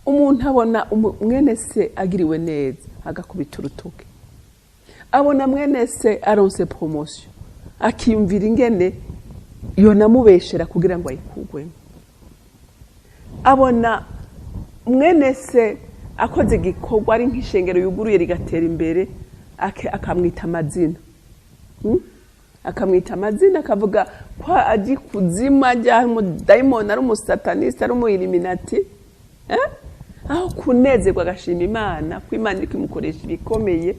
Umuntu abona mwene se agiriwe neza agakubita urutoke, abona mwene se aronse promotion akiyumvira ingene yonamubeshera kugira ngo ayikugwemo, abona mwene se akoze igikorwa ari nk'ishengero yuguruye rigatera imbere, akamwita amazina. Akamwita amazina, akavuga ko aji kuzimu, ajya ari umudayimoni, ari umusataniste, ari umuiliminati. Aho kunezerwa agashima Imana ko Imana iri kumukoresha ibikomeye,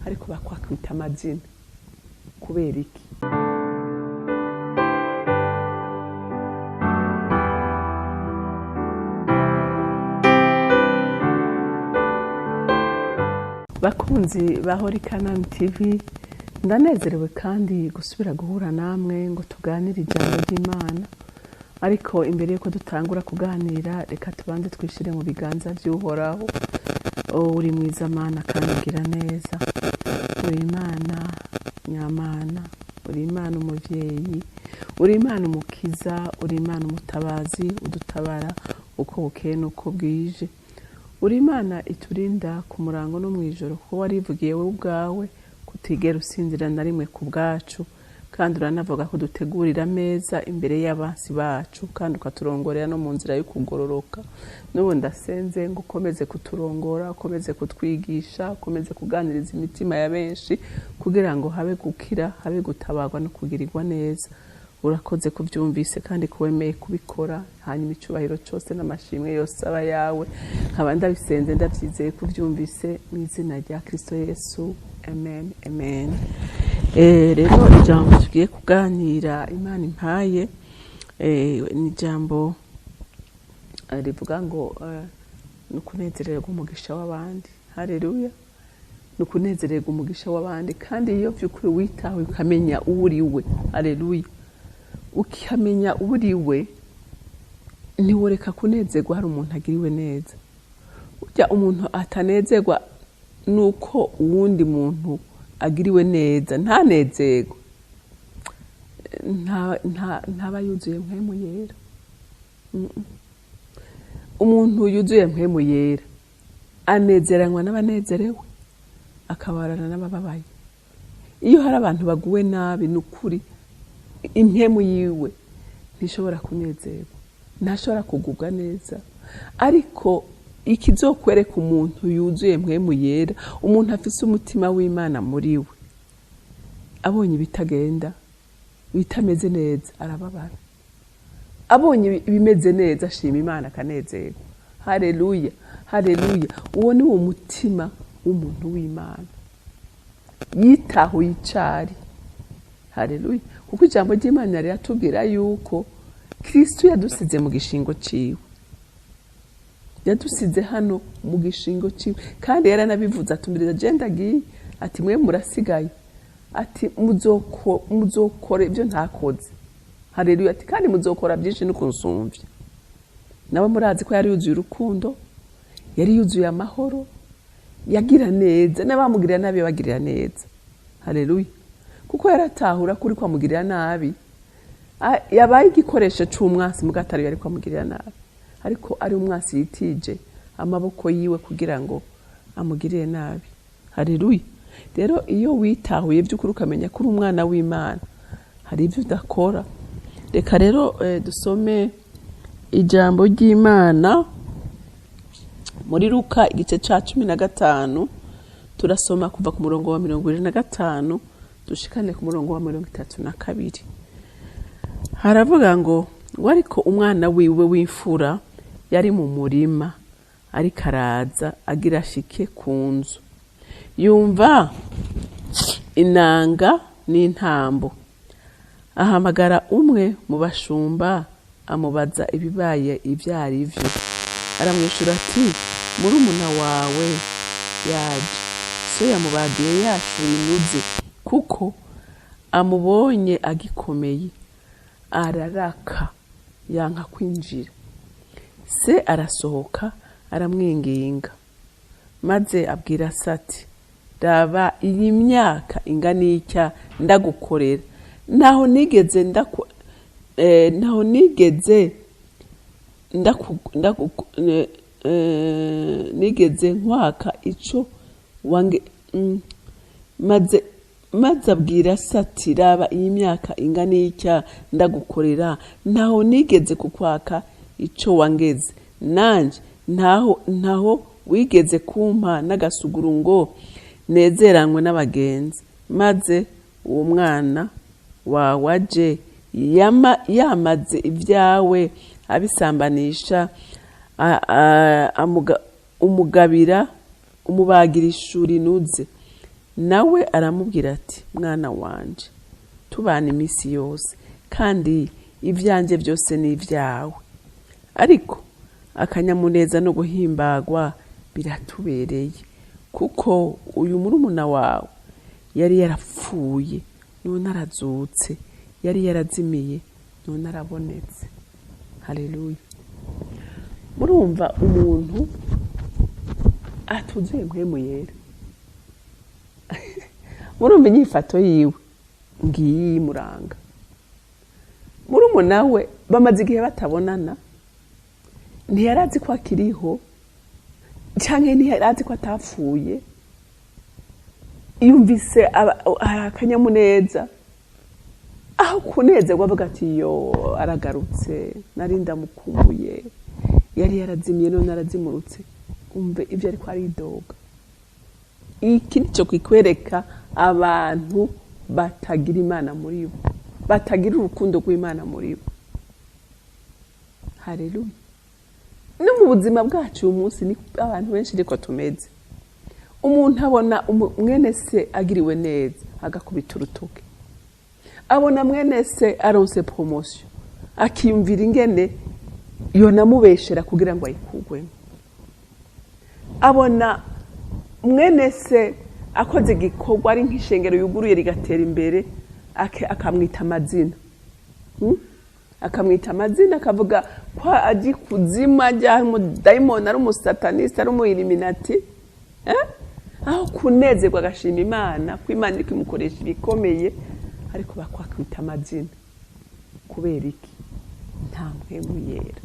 ariko bakwakwita amazina kubera iki? Bakunzi ba Holy Canaan TV, ndanezerewe kandi gusubira guhura namwe ngo tuganire ijambo ry'Imana. Ariko imbere yuko dutangura kuganira, reka tubanze twishire mu biganza by'Uhoraho. Uri mwiza Mana kandi ugira neza, uri Imana nyamana, uri Imana umuvyeyi, uri Imana umukiza, uri Imana umutabazi udutabara uko bukeye n'uko bwije, uri Imana iturinda ku murango no mw'ijoro, kuko warivugiye wowe ubwawe kutigera usinzira na rimwe ku bwacu, kandi uranavuga ko dutegurira ameza imbere y'abansi bacu, kandi ukaturongorera no mu nzira yo kugororoka. N'ubu ndasenze ngo ukomeze kuturongora, ukomeze kutwigisha, ukomeze kuganiriza imitima ya benshi kugira ngo habe gukira, habe gutabarwa no kugirirwa neza. Urakoze kubyumvise kandi kuwemeye kubikora, hanyuma icyubahiro cyose n'amashimwe yose aba yawe. Nkaba ndabisenze ndabyizeye kubyumvise mu izina rya Kristo Yesu, amen, amen. Rero ijambo tugiye kuganira Imana impaye, ni ijambo rivuga ngo ni ukunezererwa umugisha w'abandi. Haleluya. Ni ukunezererwa umugisha w'abandi, kandi iyo by'ukuri witawe ukamenya uwo uri we. Haleluya. Ukamenya uwo uri we, ntiworeka kunezerwa hari umuntu agiriwe neza. Burya umuntu atanezerwa nuko uwundi muntu agiriwe neza, ntanezerwe, ntaba yuzuye mpwemu yera. Umuntu yuzuye mpwemu yera anezeranywa n'abanezerewe, akabarana n'abababaye. Iyo hari abantu baguwe nabi, ni ukuri impwemu yiwe ntishobora kunezerwa, ntashobora kugubwa neza. Ariko ikizokwereka umuntu yuzuye mpwemu yera, umuntu afise umutima w'Imana muri we, abonye ibitagenda, ibitameze neza arababara, abonye ibimeze neza ashima Imana akanezerwa. Haleluya, haleluya. Uwo ni wo mutima w'umuntu w'Imana yitahuye icari. Haleluya. Kuko ijambo ry'Imana riratubwira yuko Kristo yadusize mu gishingo ciwe, yadusize hano mu gishingo ciwe, kandi yaranabivuze atumiriza je ndagiye, ati mwe murasigaye, ati muzokora ibyo ntakoze. Haleluya. Ati kandi muzokora byinshi no kunsumvya. Nawe murazi ko yari yuzuye urukundo, yari yuzuye amahoro, yagira neza n'abamugirira nabi bagirira neza. Haleluya. Kuko yaratahura kuri kwamugirira nabi, yabaye igikoresho c'umwansi mugatari yari kwamugirira nabi, ariko ari umwansi yitije amaboko yiwe kugira ngo amugirire nabi. Haleluya. Rero iyo witahuye by'ukuri ukamenya ko uri umwana w'Imana, hari ibyo udakora. Reka rero dusome ijambo ry'Imana muri Luka igice ca 15, turasoma kuva ku murongo wa 25 dushikane ku murongo wa 32. Haravuga ngo ariko umwana wiwe w'imfura yari mu murima, ariko araza agira ashike ku nzu, yumva inanga n'intambo, ahamagara umwe mu bashumba amubaza ibibaye ibyo ari byo. Aramwishura ati murumuna wawe yaje, so yamubagiye yashuye inuze kuko amubonye agikomeye, araraka yanka kwinjira. Se arasohoka aramwinginga, maze abwira se ati raba iyi myaka ingana itya ndagukorera, naho nigeze Nigeze nkwaka ico wange maze abwira se ati: "Raba, iyi myaka ingana itya ndagukorera, ntaho nigeze kukwaka ico wangeze. Nanje ntaho wigeze kumpa n'agasuguru ngo nezeranywe n'abagenzi. Maze uwo mwana wawe aje yamaze ibyawe abisambanisha, umugabira umubagira ishuri inuze." Nawe aramubwira ati: "Mwana wanje, tubana iminsi yose, kandi ibyanjye byose ni ibyawe. Ariko akanyamuneza no guhimbagwa biratubereye, kuko uyu murumuna wawe yari yarapfuye, none arazutse, yari yarazimiye, none arabonetse." Haleluya! Murumva umuntu atuzuye Mpwemu Yera, murumva inyifato yiwe ngiyi imuranga. Murumuna we bamaze igihe batabonana, ntiyarazi ko akiriho cyangwa ntiyarazi ko atapfuye. Yumvise hari akanyamuneza, aho kunezerwa avuga ati: "Yo, aragarutse, nari ndamukumbuye, yari yarazimiye none arazimurutse." Umve ibyo ariko aridoga. Iki nicyo kikwereka abantu batagira Imana muri bo, batagira urukundo rw'Imana muri bo. Haleluya! No mu buzima bwacu uyu munsi ni abantu benshi ariko tumeze. Umuntu abona mwene se agiriwe neza, agakubita urutoke. Abona mwene se aronse promotion, akiyumvira ingene yonamubeshera kugira ngo ayikugwemo. Abona mwene se akoze igikorwa, ari nk'ishengero yuguruye rigatera imbere, akamwita amazina. Akamwita amazina, akavuga ko aji kuzimu, ajya ari umudayimoni, ari umusataniste, ari umu-illuminati. Aho kunezerwa agashima Imana ko Imana iri kumukoresha ibikomeye, ariko bakwakwita amazina. Kubera iki? Nta Mpwemu Yera.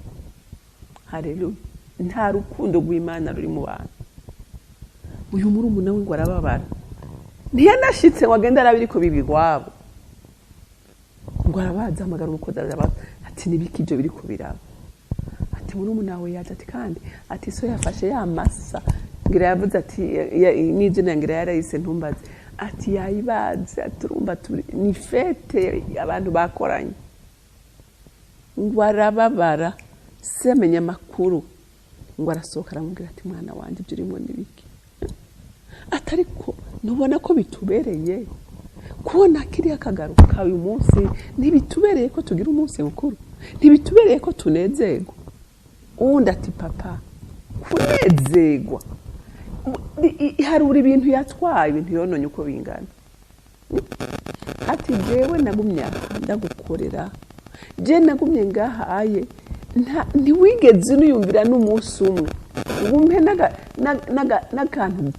Haleluya! Nta rukundo rw'Imana ruri mu bantu. Uyu murumuna we ngo arababara, ntiyanashitse ngo agende arabe iriko biba iwabo. Ngo arabaza, hamagara umukozi, arabaza ati: "Nibiki ibyo biriko biraba?" Ati: "Murumuna wawe yaje." Ati: "Kandi," ati, "so yafashe ya masa," ngira yavuze ati n'izina ngira yarayise, ntumbaze. Ati: "Yayibaze." Ati: "Urumva ni fête, abantu bakoranye." Ngo arababara. Se amenya amakuru, ngo arasohoka, aramubwira ati: "Mwana wanjye, ibyo urimo ni biki?" Ati: "Ariko ntubona ko bitubereye kubona kiriya kagaruka uyu munsi? Ntibitubereye ko tugira umunsi mukuru? Ntibitubereye ko tunezerwa?" Uwundi ati: "Papa, kunezerwa, harura ibintu yatwaye, ibintu yononye uko bingana." Ati: "Jewe nagumye aha ndagukorera, je nagumye ngaha aye, ntiwigeze uniyumvira n'umunsi umwe ngo umpe n'akantu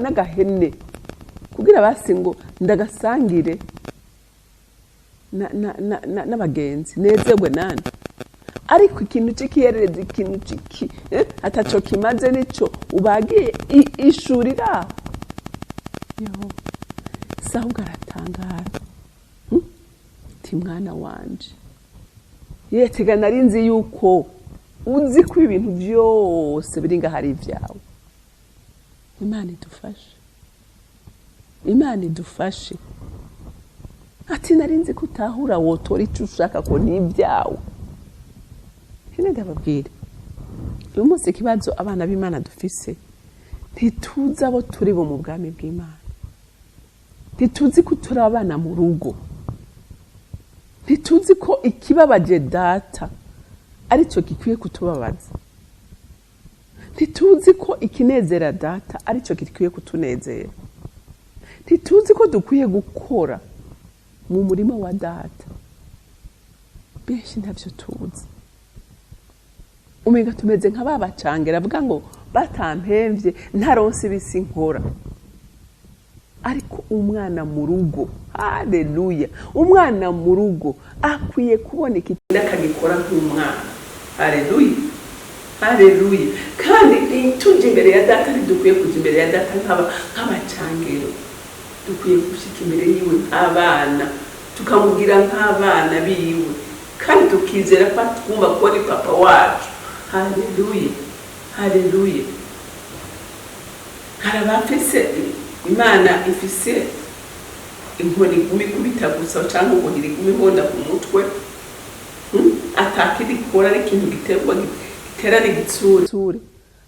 n'agahene kugira basi ngo ndagasangire n'abagenzi, nezerwe nani. Ariko ikintu c'ikiyererezi, ikintu c'iki ataco kimaze, nico ubagiye ishuri iraho yo." Se ahubwo aratangara. Ti: "Mwana wanje, yetega nari nzi yuko uzi ko ibintu byose biri ngaho ari ibyawe." Imana idufashe, Imana idufashe. Ati: "Nari nzi ko utahura, wotora icyo ushaka, ko ni ibyawe." Hene ndababwira, uyu munsi ikibazo abana b'Imana dufise, ntituzi abo turi bo mu bwami bw'Imana. Ntituzi ko turi abana mu rugo. Ntituzi ko ikibabaje data aricyo gikwiye kutubabaza. Ntituzi ko ikinezera data aricyo gikwiye kutunezera. Ntituzi ko dukwiye gukora mu murima wa data. Benshi ntabyo tuzi. Umenga tumeze nka ba bacangera avuga ngo batampemvye, ntaronse ibisi nkora. Ariko umwana mu rugo, haleluya, umwana mu rugo akwiye kubona iki akagikora nk'umwana. Haleluya! Haleluya! Kandi tujya imbere ya Data, ntidukwiye kujya imbere ya Data nk'abacangero. Dukwiye gushyika imbere yiwe nk'abana, tukamubwira nk'abana biwe, kandi tukizera ko atwumva, ko ari Papa wacu. Haleluya, haleluya! Hari abafise Imana ifise inkoni iguma ikubita gusa, cyangwa ubuhiri iguma ihonda ku mutwe, Atakindi ikora ari ikintu giterwa, giterana igitsure.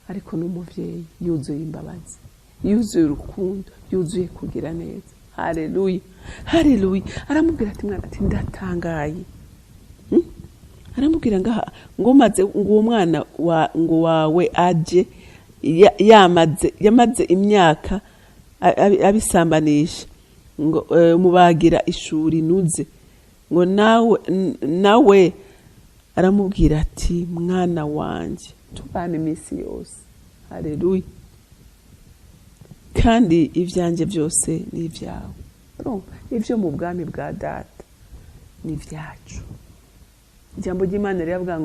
Ariko n'umuvyeyi yuzuye imbabazi, yuzuye urukundo, yuzuye kugira neza. Haleluya, haleluya! Aramubwira ati: "Mwana," ati, "ndatangaye." Aramubwira ngaha ngo maze ngo uwo mwana wa ngo wawe aje yamaze imyaka abisambanisha, ngo mubagira ishuri nuze ngo nawe aramubwira ati: "Mwana wanje, tubana iminsi yose." Haleluya! "Kandi ibyanjye byose ni ibyawe." Urumva, ibyo mu bwami bwa Data ni ibyacu. Ijambo ry'Imana riravuga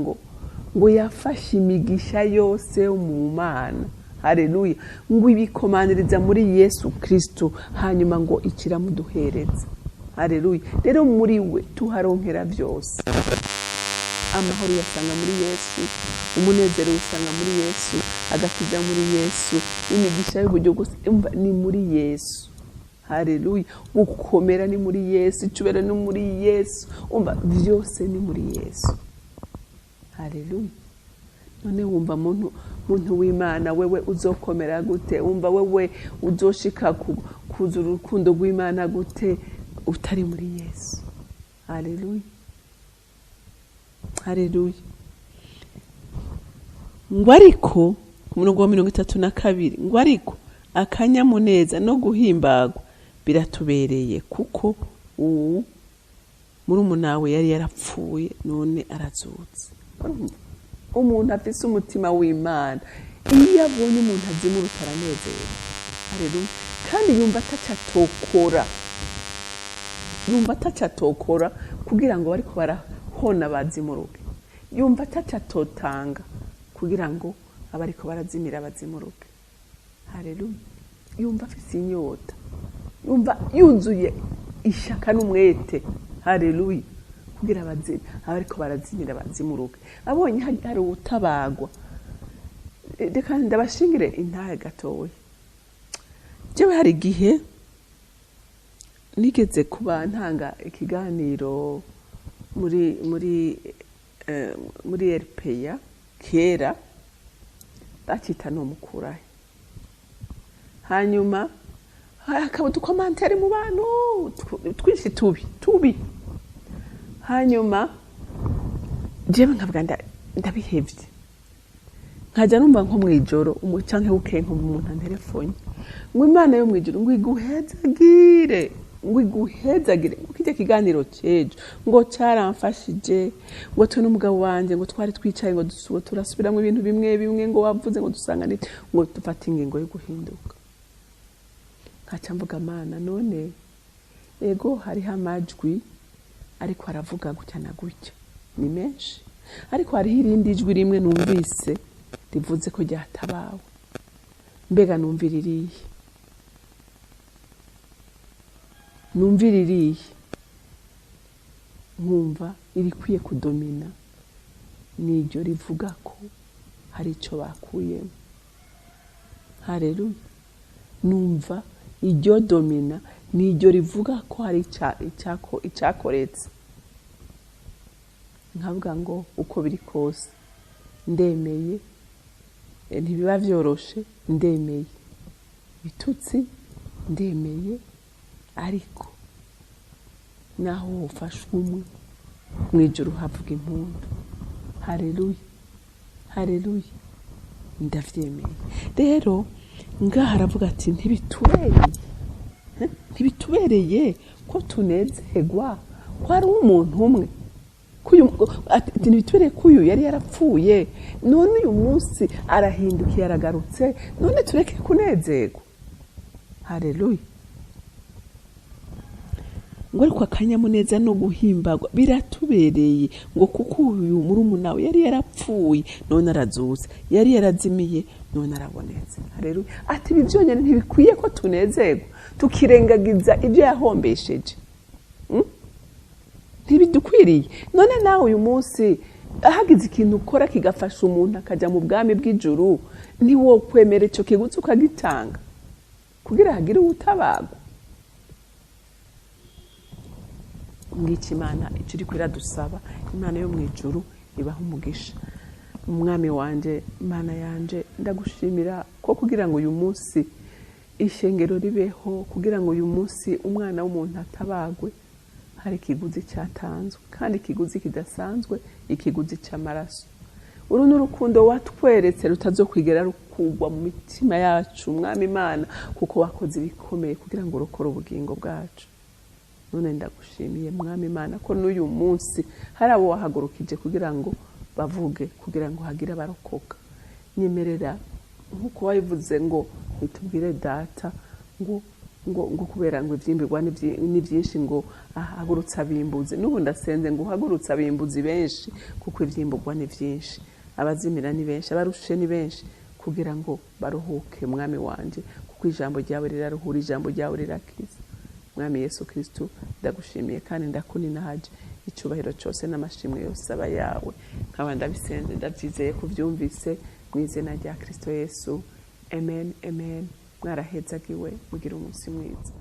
ngo yafashe imigisha yose yo mu Mana, haleluya, ngo ibikomaniriza muri Yesu Kristo, hanyuma ngo ikiramuduhereza. Haleluya! Rero muri we tuharonkera byose. Amahoro uyasanga muri Yesu, umunezero usanga muri Yesu, agakiza muri Yesu, imigisha y'uburyo bwose, umva, ni muri Yesu. Haleluya! Gukomera ni muri Yesu, icubahiro ni muri Yesu, umva, byose ni muri Yesu. Haleluya! None wumva, muntu w'Imana, wewe uzokomera gute? Wumva wewe uzoshika kuzura urukundo rw'Imana gute utari muri Yesu? Haleluya, haleluya! Ngo ariko ku murongo wa 32, ngo ariko akanyamuneza no guhimbagwa biratubereye, kuko ubu murumunawe yari yarapfuye, none arazutse. Urumva? Umuntu afise umutima w'Imana, iyo abonye umuntu azimuruta, aranezerwa. Haleluya! Kandi yumva atacatokora, yumva atacatokora kugira ngo bariko barahona bazimuruke, yumva atacatotanga kugira ngo abariko barazimira bazimuruke. Haleluya! Yumva afise inyota, yumva yuzuye ishaka n'umwete, haleluya, kugira abariko barazimira bazimuruke. Abonye hari uwutabagwa. Reka ndabashingire intahe gatoya. Jewe hari igihe nigeze kuba ntanga ikiganiro muri RPA kera, bakita "Nomukurahe". Hanyuma hakaba uducommentaires mu bantu twinshi tubi tubi. Hanyuma jewe nkavuga ndabihevye. Nkajya numva nko mw'ijoro canke bukeye, nkumva umuntu anterefonye ngo: "Imana yo mw'ijoro ngo iguhezagire, ngo iguhezagire, ngo kirya kiganiro c'ejo ngo caramfashije, ngo twe n'umugabo wanje ngo twari twicaye, ngo turasubiramwo ibintu bimwe bimwe ngo wavuze, ngo dusanga ngo dufate ingingo yo guhinduka." Nkaca mvuga: "Mana, none ego hariho amajwi ariko aravuga gutya na gutya, ni menshi, ariko hariho irindi jwi rimwe numvise rivuze ko ryatabawe. Mbega numvira irihe? Numvira irihe?" Nkumva irikwiye kudomina niryo rivuga ko hari icyo bakuyemo. Hareruya! Numva iryo domina niryo rivuga ko hari icyakoretse. Nkavuga ngo uko biri kose ndemeye. Ntibiba byoroshe, ndemeye ibitutsi, ndemeye, ariko naho wofashwe umwe, mu ijoro havuga impundu. Hareruya, hareruya! Ndavyemeye. Rero ngaha aravuga ati: "Ntibitubereye, ntibitubereye ko tunezerwa ko ari umuntu umwe?" Ati: "Ntibitubereye ko uyu yari yarapfuye, none uyu munsi arahindukiye, aragarutse, none tureke kunezerwa?" Hareruya! Ngo ariko akanyamuneza no guhimbagwa biratubereye, ngo kuko uyu murumuna we yari yarapfuye none arazutse, yari yarazimiye none arabonetse. Haleluya. Ati ibi byonyine ntibikwiye ko tunezerwa tukirengagiza ibyo yahombesheje? Ntibidukwiriye? None nawe uyu munsi hagize ikintu ukora kigafasha umuntu akajya mu bwami bw'ijuru, ntiwokwemera icyo kiguzi ukagitanga kugira hagire uwutabagwa? Ngiki Imana icyo iri iradusaba. Imana yo mu ijuru ibaha umugisha. Umwami wanjye, Imana yanje, ndagushimira ko kugira ngo uyu munsi ishengero ribeho, kugira ngo uyu munsi umwana w'umuntu atabagwe, hari ikiguzi cyatanzwe, kandi ikiguzi kidasanzwe, ikiguzi cy'amaraso. Uru ni urukundo watweretse rutazokwigera rukugwa mu mitima yacu, Mwami Imana, kuko wakoze ibikomeye kugira ngo urokore ubugingo bwacu. None ndagushimiye, Mwami Imana, ko n'uyu munsi hari abo wahagurukije kugira ngo bavuge, kugira ngo hagire abarokoka. Nyemerera nk'uko wabivuze ngo nitubwire Data ngo kubera ngo ibyimbirwa ni byinshi, ngo ahagurutse abimbuzi. N'ubu ndasenze ngo uhagurutse abimbuzi benshi, kuko ibyimburwa ni byinshi, abazimira ni benshi, abarushe ni benshi, kugira ngo baruhuke, Mwami wanje, kuko ijambo ryawe riraruhura, ijambo ryawe rirakiza. Mwami Yesu Kristo, ndagushimiye kandi ndakuninahaje. Icyubahiro cyose n'amashimwe yose aba yawe. Nkaba ndabisenze ndabyizeye kubyumvise, mu izina rya Kristo Yesu, amen, amen. Mwarahezagiwe, mugire umunsi mwiza.